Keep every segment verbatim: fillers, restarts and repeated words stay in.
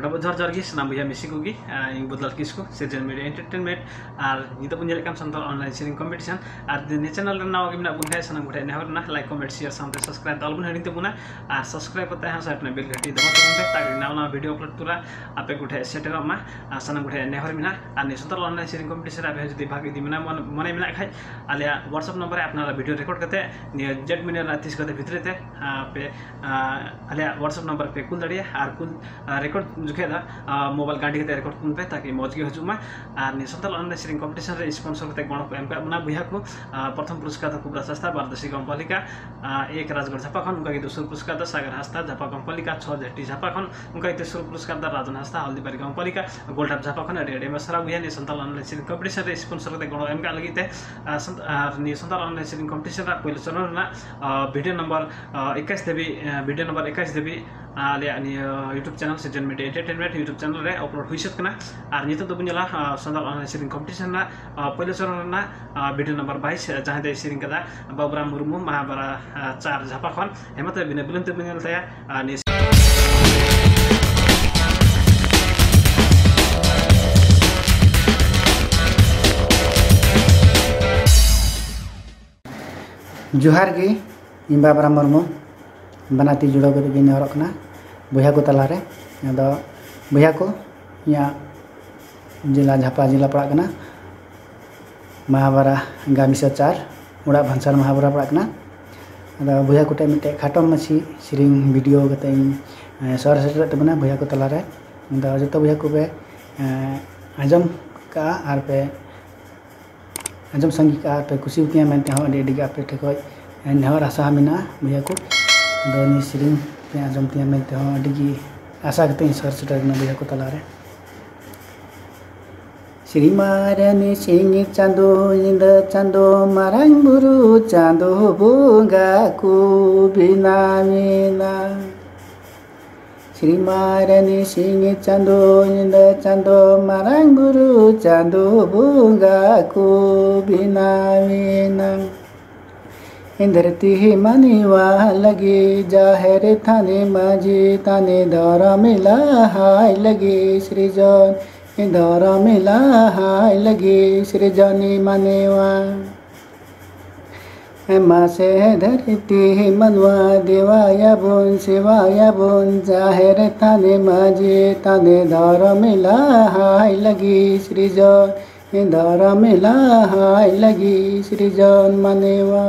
ᱰᱚᱵᱚᱜ ᱡᱚᱦᱟᱨ ᱡᱚᱦᱟᱨ ᱜᱮ ᱥᱟᱱᱟᱢ ᱵᱚᱭᱦᱟ ᱢᱤᱥᱤ ᱠᱚᱜᱮ᱾ ᱟᱨ ᱤᱧ ᱵᱚᱫᱞᱟᱞ ᱠᱤᱥᱠᱩ, ᱥᱤᱨᱡᱚᱱ ᱢᱤᱰᱤᱭᱟ ᱮᱱᱴᱟᱨᱴᱮᱱᱢᱮᱱᱴ᱾ ᱟᱨ ᱱᱤᱛᱚᱜ ᱵᱚᱱ ᱧᱮᱞᱮᱫ ᱠᱟᱱ ᱥᱟᱱᱛᱟᱲ ᱚᱱᱞᱟᱭᱤᱱ ᱥᱮᱨᱮᱧ ᱠᱚᱢᱯᱤᱴᱤᱥᱚᱱ᱾ ᱟᱨ ᱡᱩᱫᱤ ᱱᱤᱭᱟᱹ ᱪᱮᱱᱮᱞ ᱨᱮ ᱱᱟᱣᱟ ᱜᱮ ᱢᱮᱱᱟᱜ ᱵᱚᱱ ᱠᱷᱟᱡ, ᱥᱟᱱᱟᱢ ᱠᱚᱴᱷᱮᱱ ᱱᱮᱦᱚᱨ ᱨᱮᱱᱟᱜ ᱞᱟᱭᱤᱠ, ᱠᱚᱢᱮᱱᱴ, ᱥᱮᱭᱟᱨ ᱥᱟᱶᱛᱮ ᱥᱟᱵᱥᱠᱨᱟᱭᱤᱵ ᱫᱚ ᱟᱞᱚᱵᱚᱱ ᱦᱤᱲᱤᱧ ᱛᱟᱵᱚᱱᱟ᱾ ᱟᱨ ᱥᱟᱵᱥᱠᱨᱟᱭᱤᱵ ᱠᱟᱛᱮ ᱦᱚᱸ ᱥᱟᱭᱤᱰ ᱨᱮᱱᱟᱜ ᱵᱮᱞ ᱜᱷᱟᱹᱴᱤ ᱫᱟᱵᱟᱣ ᱛᱟᱵᱚᱱ ᱯᱮ, ᱛᱟᱠᱤ ᱱᱟᱣᱟ ᱱᱟᱣᱟ ᱵᱷᱤᱰᱤᱭᱳ ᱟᱯᱞᱳᱰ ᱛᱩᱨᱟ ᱟᱯᱮ ᱠᱚᱴᱷᱮᱱ ᱥᱮᱴᱮᱨᱚᱜ ᱢᱟ᱾ ᱟᱨ ᱥᱟᱱᱟᱢ ᱠᱚᱴᱷᱮᱱ ᱱᱮᱦᱚᱨ ᱢᱮᱱᱟᱜᱼᱟ᱾ ᱟᱨ ᱱᱤᱭᱟᱹ ᱥᱟᱱᱛᱟᱲ ᱚᱱᱞᱟᱭᱤᱱ ᱥᱮᱨᱮᱧ ᱠᱚᱢᱯᱤᱴᱤᱥᱚᱱ ᱨᱮ ᱟᱯᱮ ᱦᱚᱸ ᱡᱩᱫᱤ ᱵᱷᱟᱜᱽ ᱤᱫᱤ ᱢᱮᱱᱟᱜ ᱢᱚᱱ-, ᱢᱚᱱᱮ ᱢᱮᱱᱟᱜ ᱠᱷᱟᱡ, ᱟᱞᱮᱭᱟᱜ WhatsApp ᱱᱟᱢᱵᱟᱨ ᱨᱮ ᱟᱯᱱᱟᱨᱟᱜ ᱵᱷᱤᱰᱤᱭᱳ ᱨᱮᱠᱚᱨᱰ ᱠᱟᱛᱮ ᱱᱤᱭᱟᱹ ᱡᱮᱰ ᱢᱤᱱᱤᱴ ᱨᱮᱱᱟᱜ ᱛᱤᱥ ᱠᱟᱛᱮ ᱵᱷᱤᱛᱨᱤ ᱛᱮ, ᱟᱯᱮ, ᱟ, ᱟᱞᱮᱭᱟᱜ WhatsApp ᱱᱟᱢᱵᱟᱨ ᱯᱮ ᱠᱩᱞ ᱫᱟᱲᱮᱭᱟᱜᱼᱟ᱾ ᱟᱨ ᱠᱩᱞ, ᱟ, ᱨᱮᱠᱚᱨᱰ ᱡᱚᱠᱷᱮᱡ ᱫᱚ, ᱟ, ᱢᱳᱵᱟᱭᱤᱞ ᱜᱟᱱᱰᱤ ᱠᱟᱛᱮ ᱨᱮᱠᱚᱨᱰ ᱠᱩᱞ ᱯᱮ, ᱛᱟᱠᱤ ᱢᱚᱡᱽ ᱜᱮ ᱦᱤᱡᱩᱜ ᱢᱟ᱾ ᱟᱨ ᱱᱤᱭᱟᱹ ᱥᱟᱱᱛᱟᱲ ᱚᱱᱞᱟᱭᱤᱱ ᱥᱮᱨᱮᱧ ᱠᱚᱢᱯᱤᱴᱤᱥᱚᱱ ᱨᱮ ᱥᱯᱚᱱᱥᱚᱨ ᱠᱟᱛᱮ ᱜᱚᱲᱚ ᱠᱚ ᱮᱢ ᱠᱟᱜ ᱵᱚᱱᱟ ᱵᱚᱭᱦᱟ ᱠᱚ, ᱟ, ᱯᱨᱚᱛᱷᱚᱢ ᱯᱩᱨᱚᱥᱠᱟᱨ ᱫᱚ ᱠᱩᱵᱨᱟ ᱥᱟᱥᱛᱟ, ᱵᱟᱨᱫᱟᱥᱤ ᱜᱟᱶᱯᱟᱞᱤᱠᱟ, ᱟ, ᱮᱠ ᱨᱟᱡᱽᱜᱚᱲ ᱡᱷᱟᱯᱟ ᱠᱷᱚᱱ, ᱚᱱᱠᱟ ᱜᱮ ᱫᱚᱥᱟᱨ ᱯᱩᱨᱚᱥᱠᱟᱨ ᱫᱚ ᱥᱟᱜᱟᱨ ᱦᱟᱸᱥᱫᱟ ᱡᱷᱟᱯᱟ ᱜᱟᱶᱯᱟᱞᱤᱠᱟ ᱪᱷᱚ ᱡᱷᱟᱹᱴᱤ ᱡᱷᱟᱯᱟ ᱠᱷᱚᱱ, ᱚᱱᱠᱟ ᱜᱮ ᱛᱮᱥᱟᱨ ᱯᱩᱨᱚᱥᱠᱟᱨ ᱫᱚ ᱨᱟᱡᱚᱱ ᱦᱟᱸᱥᱫᱟ ᱦᱚᱞᱫᱤᱵᱟᱨᱤ ᱜᱟᱶᱯᱟᱞᱤᱠᱟ ᱜᱳᱞᱰᱟᱯ ᱡᱷᱟᱯᱟ ᱠᱷᱚᱱ᱾ ᱟᱹᱰᱤ ᱟᱹᱰᱤ ᱟᱭᱢᱟ ᱥᱟᱨᱦᱟᱣ ᱵᱚᱭᱦᱟ ᱱᱤᱭᱟᱹ ᱥᱟᱱᱛᱟᱲ ᱚᱱᱞᱟᱭᱤᱱ ᱥᱮᱨᱮᱧ ᱠᱚᱢᱯᱤᱴᱤᱥᱚᱱ ᱨᱮ ᱥᱯᱚᱱᱥᱚᱨ ᱠᱟᱛᱮ ᱜᱚᱲᱚ ᱮᱢ ᱠᱟᱜ ᱞᱟᱹᱜᱤᱫ ᱛᱮ᱾ ᱟᱨ ᱥᱟᱱ-, ᱟᱨ ᱱᱤᱭᱟᱹ ᱥᱟᱱᱛᱟᱲ ᱚᱱᱞᱟᱭᱤᱱ ᱥᱮᱨᱮᱧ ᱠᱚᱢᱯᱤᱴᱤᱥᱚᱱ ᱨᱮᱱᱟᱜ ᱯᱳᱭᱞᱳ ᱪᱚᱨᱚᱱ ᱨᱮᱱᱟᱜ, ᱟ, ᱵᱷᱤᱰᱤᱭᱳ ᱱᱟᱢᱵᱟᱨ, ᱟ, ᱮᱠᱟᱭᱤᱥ ᱫᱷᱟᱹᱵᱤᱡ, ᱟ, ᱵᱷᱤᱰᱤᱭᱳ ᱱᱟᱢᱵᱟᱨ ᱮᱠᱟᱭᱤᱥ ᱫᱷᱟᱹᱵᱤᱡ, ᱟ, ᱟᱞᱮᱭᱟᱜ ᱱᱤᱭᱟᱹ YouTube ᱪᱮᱱᱮᱞ ᱥᱤᱨᱡᱚᱱ ᱢᱤᱰᱤᱭᱟ ᱮᱱᱴᱟᱨᱴᱮᱱᱢᱮᱱᱴ YouTube ᱪᱮᱱᱮᱞ ᱨᱮ ᱟᱯᱞᱳᱰ ᱦᱩᱭ ᱥᱟᱹᱛ ᱠᱟᱱᱟ᱾ ᱟᱨ ᱱᱤᱛᱚᱜ ᱫᱚᱵᱚᱱ ᱧᱮᱞᱟ, ᱟ, ᱥᱟᱱᱛᱟᱲ ᱚᱱᱞᱟᱭᱤᱱ ᱥᱮᱨᱮᱧ ᱠᱚᱢᱯᱤᱴᱤᱥᱚᱱ ᱨᱮᱱᱟᱜ, ᱟ, ᱯᱳᱭᱞᱳ ᱪᱚᱨᱚᱱ ᱨᱮᱱᱟᱜ, ᱟ, ᱵᱷᱤᱰᱤᱭᱳ ᱱᱟᱢᱵᱟᱨ ᱵᱟᱭᱤᱥ, ᱟ, ᱡᱟᱦᱟᱸᱭ ᱫᱚᱭ ᱥᱮᱨᱮᱧ ᱠᱟᱫᱟ ᱵᱟᱵᱩᱨᱟᱢ ᱢᱩᱨᱢᱩ, ᱢᱟᱦᱟᱵᱟᱨᱟ, ᱟ, ᱪᱟᱨ ᱡᱷᱟᱯᱟ ᱠᱷᱚᱱ᱾ ᱦᱮᱸ, ᱢᱟ ᱛᱚᱵᱮ ᱵᱤᱱᱟᱹ ᱵᱤᱞᱚᱢ ᱛᱮᱵᱚᱱ ᱧᱮᱞ ᱛᱟᱭᱟ, ᱟ, ᱱᱤᱭᱟᱹ ᱡᱚᱦᱟᱨ ᱜᱮ, ᱤᱧ ᱵᱟᱵᱨᱟ ᱢᱩᱨᱢᱩ, ᱵᱟᱱᱟᱨ ᱛᱤ ᱡᱩᱲᱟᱹᱣ ᱠᱟᱛᱮ ᱜᱤᱧ ᱱᱮᱦᱚᱨᱚᱜ ᱠᱟᱱᱟ ᱵᱚᱭᱦᱟ ᱠᱚ ᱛᱟᱞᱟᱨᱮ᱾ ᱟᱫᱚ ᱵᱚᱭᱦᱟ ᱠᱚ, ᱤᱧᱟᱹᱜ ᱡᱮᱞᱟ ᱡᱷᱟᱯᱟ ᱡᱮᱞᱟ ᱯᱟᱲᱟᱜ ᱠᱟᱱᱟ, ᱢᱟᱦᱟᱵᱟᱨᱟ ᱜᱟᱢᱤᱥᱟ ᱪᱟᱨ, ᱚᱲᱟᱜ ᱵᱷᱟᱱᱥᱟᱨ ᱢᱟᱦᱟᱵᱟᱨᱟ ᱯᱟᱲᱟᱜ ᱠᱟᱱᱟ᱾ ᱟᱫᱚ ᱵᱚᱭᱦᱟ ᱠᱚᱴᱷᱮᱱ ᱢᱤᱫᱴᱮᱡ ᱠᱷᱟᱴᱚ ᱢᱟᱹᱪᱷᱤ ᱥᱮᱨᱮᱧ ᱵᱷᱤᱰᱤᱭᱳ ᱠᱟᱛᱮ ᱤᱧ, ᱮ, ᱥᱚᱦᱚᱨ ᱥᱮᱴᱮᱨᱮᱫ ᱛᱟᱵᱚᱱᱟ ᱵᱚᱭᱦᱟ ᱠᱚ ᱛᱟᱞᱟᱨᱮ᱾ ᱟᱫᱚ ᱡᱚᱛᱚ ᱵᱚᱭᱦᱟ ᱠᱚᱯᱮ, ᱮ, ᱟᱸᱡᱚᱢ ᱠᱟᱜᱼᱟ ᱟᱨ ᱯᱮ ᱟᱸᱡᱚᱢ ᱥᱟᱸᱜᱮ ᱠᱟᱜᱼᱟ, ᱯᱮ ᱠᱩᱥᱤ ᱛᱤᱧᱟ ᱢᱮᱱᱛᱮ ᱦᱚᱸ ᱟᱹᱰᱤ ᱟᱹᱰᱤ ᱜᱮ ᱟᱯᱮ ᱴᱷᱮᱱ ᱠᱷᱚᱱ ᱱᱮᱦᱚᱨ ᱟᱥᱟ ᱢᱮᱱᱟᱜᱼᱟ ᱵᱚᱭᱦᱟ ᱠᱚ᱾ ᱟᱫᱚ ᱱᱤᱭᱟᱹ ᱥᱮᱨᱮᱧ ᱯᱮ ᱟᱸᱡᱚᱢ ᱛᱤᱧᱟ ᱢᱮᱱᱛᱮ ᱦᱚᱸ ᱟᱹᱰᱤ ᱜᱮ ᱟᱥᱟ ᱠᱟᱛᱮ ᱤᱧ ᱥᱚᱦᱚᱨ ᱥᱮᱴᱮᱨ ᱠᱟᱱᱟ ᱵᱚᱭᱦᱟ ᱠᱚ ᱛᱟᱞᱟᱨᱮ᱾ ᱥᱤᱨᱢᱟ ᱨᱮ ᱱᱤᱥᱤᱧ ᱪᱟᱸᱫᱚ, ᱧᱤᱫᱟᱹ ᱪᱟᱸᱫᱚ, ᱢᱟᱨᱟᱝ ᱵᱩᱨᱩ ᱪᱟᱸᱫᱚ ᱵᱚᱸᱜᱟ ᱠᱚ ᱵᱮᱱᱟᱣᱮᱱᱟ᱾ ᱥᱤᱨᱢᱟ ᱨᱮ ᱱᱤᱥᱤᱧ ᱪᱟᱸᱫᱚ, ᱧᱤᱫᱟᱹ ᱪᱟᱸᱫᱚ, ᱢᱟᱨᱟᱝ ᱵᱩᱨᱩ ᱪᱟᱸᱫᱚ ᱵᱚᱸᱜᱟ ᱠᱚ ᱵᱮᱱᱟᱣᱮᱱᱟ᱾ ᱫᱷᱟᱹᱨᱛᱤ ᱢᱟᱹᱱᱣᱟ ᱞᱟᱹᱜᱤᱫ ᱡᱟᱦᱮᱨ ᱛᱷᱟᱱᱮ ᱢᱟᱹᱡᱷᱤ ᱛᱷᱟᱱᱮ ᱫᱷᱚᱨᱚᱢ ᱞᱟᱦᱟᱭ ᱞᱟᱹᱜᱤᱫ ᱥᱤᱨᱡᱚᱱ, ᱫᱷᱚᱨᱚᱢ ᱞᱟᱦᱟᱭ ᱞᱟᱹᱜᱤᱫ ᱥᱤᱨᱡᱚᱱᱤ ᱢᱟᱹᱱᱣᱟ᱾ ᱢᱟᱥᱮ ᱫᱷᱟᱹᱨᱛᱤ ᱢᱟᱹᱱᱣᱟ ᱫᱮᱣᱟᱭᱟᱵᱚᱱ ᱥᱮᱣᱟᱭᱟᱵᱚᱱ ᱡᱟᱦᱮᱨ ᱛᱷᱟᱱᱮ ᱢᱟᱹᱡᱷᱤ ᱛᱷᱟᱱᱮ ᱫᱷᱚᱨᱚᱢ ᱞᱟᱦᱟᱭ ᱞᱟᱹᱜᱤᱫ ᱥᱤᱨᱡᱚᱱ, ᱫᱷᱚᱨᱚᱢ ᱞᱟᱦᱟᱭ ᱞᱟᱹᱜᱤᱫ ᱥᱤᱨᱡᱚᱱ ᱢᱟᱹᱱᱣᱟ᱾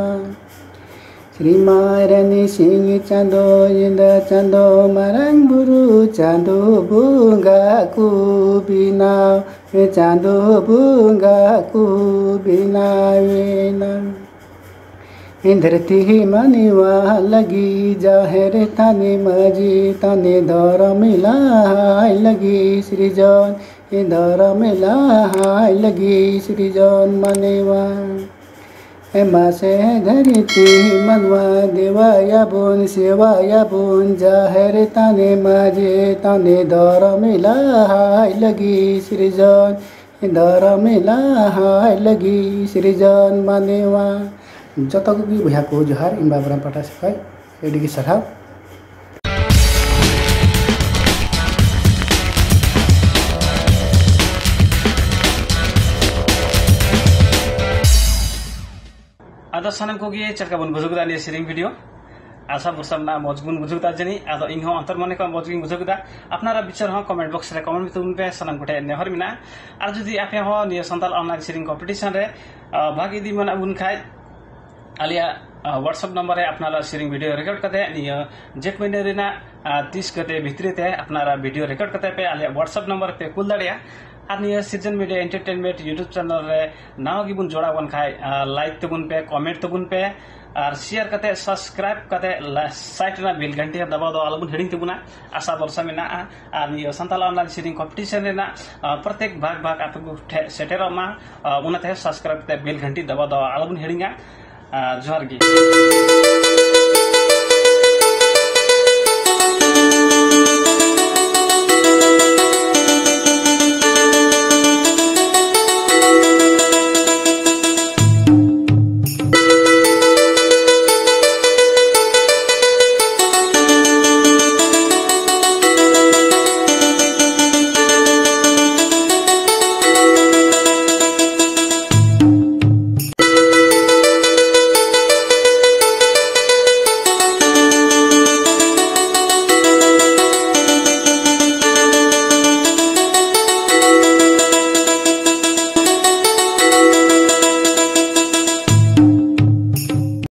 ᱥᱨᱤᱢᱟᱭ ᱨᱟᱱᱤ ᱥᱤᱝ ᱪᱟᱸᱫᱚ ᱧᱤᱫᱟᱹ ᱪᱟᱸᱫᱚ ᱢᱟᱨᱟᱝ ᱵᱩᱨᱩ ᱪᱟᱸᱫᱚ ᱵᱚᱸᱜᱟ ᱠᱚ ᱵᱮᱱᱟᱣ, ᱪᱟᱸᱫᱚ ᱵᱚᱸᱜᱟ ᱠᱚ ᱵᱮᱱᱟᱣᱮᱱᱟ᱾ ᱫᱷᱟᱹᱨᱛᱤ ᱢᱟᱹᱱᱣᱟ ᱞᱟᱹᱜᱤᱫ ᱡᱟᱦᱮᱨ ᱛᱷᱟᱱᱮ ᱢᱟᱹᱡᱷᱤ ᱛᱷᱟᱱᱮ ᱫᱷᱚᱨᱚᱢ ᱞᱟᱦᱟᱭ ᱞᱟᱹᱜᱤᱫ ᱥᱤᱨᱡᱚᱱ, ᱫᱷᱚᱨᱚᱢ ᱞᱟᱦᱟᱭ ᱞᱟᱹᱜᱤᱫ ᱥᱤᱨᱡᱚᱱ ᱢᱟᱹᱱᱣᱟ᱾ ᱢᱟᱥᱮ ᱫᱷᱟᱹᱨᱛᱤ ᱢᱟᱹᱱᱣᱟ ᱫᱮᱣᱟᱭᱟᱵᱚᱱ ᱥᱮᱣᱟᱭᱟᱵᱚᱱ ᱡᱟᱦᱮᱨ ᱛᱷᱟᱱᱮ ᱢᱟᱹᱡᱷᱤ ᱛᱷᱟᱱᱮ ᱫᱷᱚᱨᱚᱢ ᱞᱟᱦᱟᱭ ᱞᱟᱹᱜᱤᱫ ᱥᱤᱨᱡᱚᱱ, ᱫᱷᱚᱨᱚᱢ ᱞᱟᱦᱟᱭ ᱞᱟᱹᱜᱤᱫ ᱥᱤᱨᱡᱚᱱ ᱢᱟᱹᱱᱣᱟ᱾ ᱡᱚᱛᱚ ᱠᱚᱜᱮ ᱵᱚᱭᱦᱟ ᱠᱚ ᱡᱚᱦᱟᱨ, ᱤᱧ ᱵᱟᱵᱨᱟᱢ ᱯᱟᱦᱴᱟ ᱥᱮᱫ ᱠᱷᱚᱱ ᱟᱹᱰᱤ ᱜᱮ ᱥᱟᱨᱦᱟᱣ᱾ ᱟᱫᱚ ᱥᱟᱱᱟᱢ ᱠᱚᱜᱮ ᱪᱮᱫ ᱞᱮᱠᱟ ᱵᱚᱱ ᱵᱩᱡᱷᱟᱹᱣ ᱠᱮᱫᱟ ᱱᱤᱭᱟᱹ ᱥᱮᱨᱮᱧ ᱵᱷᱤᱰᱤᱭᱳ? ᱟᱥᱟ ᱵᱷᱚᱨᱥᱟ ᱢᱮᱱᱟᱜᱼᱟ ᱢᱚᱡᱽ ᱵᱚᱱ ᱵᱩᱡᱷᱟᱹᱣ ᱠᱮᱫᱟ ᱡᱟᱹᱱᱤᱡ᱾ ᱟᱫᱚ ᱤᱧ ᱦᱚᱸ ᱚᱱᱛᱚᱨ ᱢᱚᱱᱮ ᱠᱷᱚᱱ ᱢᱚᱡᱽ ᱜᱤᱧ ᱵᱩᱡᱷᱟᱹᱣ ᱠᱮᱫᱟ᱾ ᱟᱯᱱᱟᱨᱟᱜ ᱵᱤᱪᱟᱹᱨ ᱦᱚᱸ ᱠᱚᱢᱮᱱᱴ ᱵᱚᱠᱥ ᱨᱮ ᱠᱚᱢᱮᱱᱴ ᱛᱟᱵᱚᱱ ᱯᱮ, ᱥᱟᱱᱟᱢ ᱠᱚᱴᱷᱮᱱ ᱱᱮᱦᱚᱨ ᱢᱮᱱᱟᱜᱼᱟ᱾ ᱟᱨ ᱡᱩᱫᱤ ᱟᱯᱮ ᱦᱚᱸ ᱱᱤᱭᱟᱹ ᱥᱟᱱᱛᱟᱲ ᱚᱱᱞᱟᱭᱤᱱ ᱥᱮᱨᱮᱧ ᱠᱚᱢᱯᱤᱴᱤᱥᱚᱱ ᱨᱮ ᱵᱷᱟᱜᱽ ᱤᱫᱤ ᱢᱮᱱᱟᱜ ᱵᱚᱱ ᱠᱷᱟᱡ, ᱟᱞᱮᱭᱟᱜ WhatsApp ᱱᱟᱢᱵᱟᱨ ᱨᱮ ᱟᱯᱱᱟᱨᱟᱜ ᱥᱮᱨᱮᱧ ᱵᱷᱤᱰᱤᱭᱳ ᱨᱮᱠᱚᱨᱰ ᱠᱟᱛᱮ ᱱᱤᱭᱟᱹ ᱡᱮᱴ ᱢᱟᱹᱦᱱᱟᱹ ᱨᱮᱱᱟᱜ ᱛᱤᱥ ᱠᱟᱛᱮ ᱵᱷᱤᱛᱨᱤ ᱛᱮ ᱟᱯᱱᱟᱨᱟᱜ ᱵᱷᱤᱰᱤᱭᱳ ᱨᱮᱠᱚᱨᱰ ᱠᱟᱛᱮ ᱯᱮ ᱟᱞᱮᱭᱟᱜ WhatsApp ᱱᱟᱢᱵᱟᱨ ᱨᱮ ᱯᱮ ᱠᱩᱞ ᱫᱟᱲᱮᱭᱟᱜᱼᱟ᱾ ᱟᱨ ᱱᱤᱭᱟᱹ ᱥᱤᱨᱡᱚᱱ ᱢᱤᱰᱤᱭᱟ ᱮᱱᱴᱟᱨᱴᱮᱱᱢᱮᱱᱴ YouTube ᱪᱮᱱᱮᱞ ᱨᱮ ᱱᱟᱣᱟ ᱜᱮᱵᱚᱱ ᱡᱚᱲᱟᱣ ᱟᱠᱟᱱ ᱠᱷᱟᱡ, ᱞᱟᱭᱤᱠ ᱛᱟᱵᱚᱱ ᱯᱮ, ᱠᱚᱢᱮᱱᱴ ᱛᱟᱵᱚᱱ ᱯᱮ, ᱟᱨ ᱥᱮᱭᱟᱨ ᱠᱟᱛᱮ, ᱥᱟᱵᱥᱠᱨᱟᱭᱤᱵ ᱠᱟᱛᱮ, ᱥᱟᱭᱤᱰ ᱨᱮᱱᱟᱜ ᱵᱮᱞ ᱜᱷᱟᱱᱴᱤ ᱦᱚᱸ ᱫᱟᱵᱟᱣ ᱫᱚ ᱟᱞᱚᱵᱚᱱ ᱦᱤᱲᱤᱧ ᱛᱟᱵᱚᱱᱟ᱾ ᱟᱥᱟ ᱵᱷᱚᱨᱥᱟ ᱢᱮᱱᱟᱜᱼᱟ᱾ ᱟᱨ ᱱᱤᱭᱟᱹ ᱥᱟᱱᱛᱟᱲ ᱚᱱᱞᱟᱭᱤᱱ ᱥᱮᱨᱮᱧ ᱠᱚᱢᱯᱤᱴᱤᱥᱚᱱ ᱨᱮᱱᱟᱜ ᱯᱨᱚᱛᱮᱠ ᱵᱷᱟᱜᱽ ᱵᱷᱟᱜᱽ ᱟᱯᱮ ᱠᱚ ᱴᱷᱮᱱ ᱥᱮᱴᱮᱨᱚᱜ ᱢᱟ᱾ ᱚᱱᱟᱛᱮ ᱥᱟᱵᱥᱠᱨᱟᱭᱤᱵ ᱠᱟᱛᱮ ᱵᱮᱞ ᱜᱷᱟᱱᱴᱤ ᱫᱟᱵᱟᱣ ᱫᱚ ᱟᱞᱚᱵᱚᱱ ᱦᱤᱲᱤᱧᱟ᱾ ᱡᱚᱦᱟᱨ ᱜᱮ᱾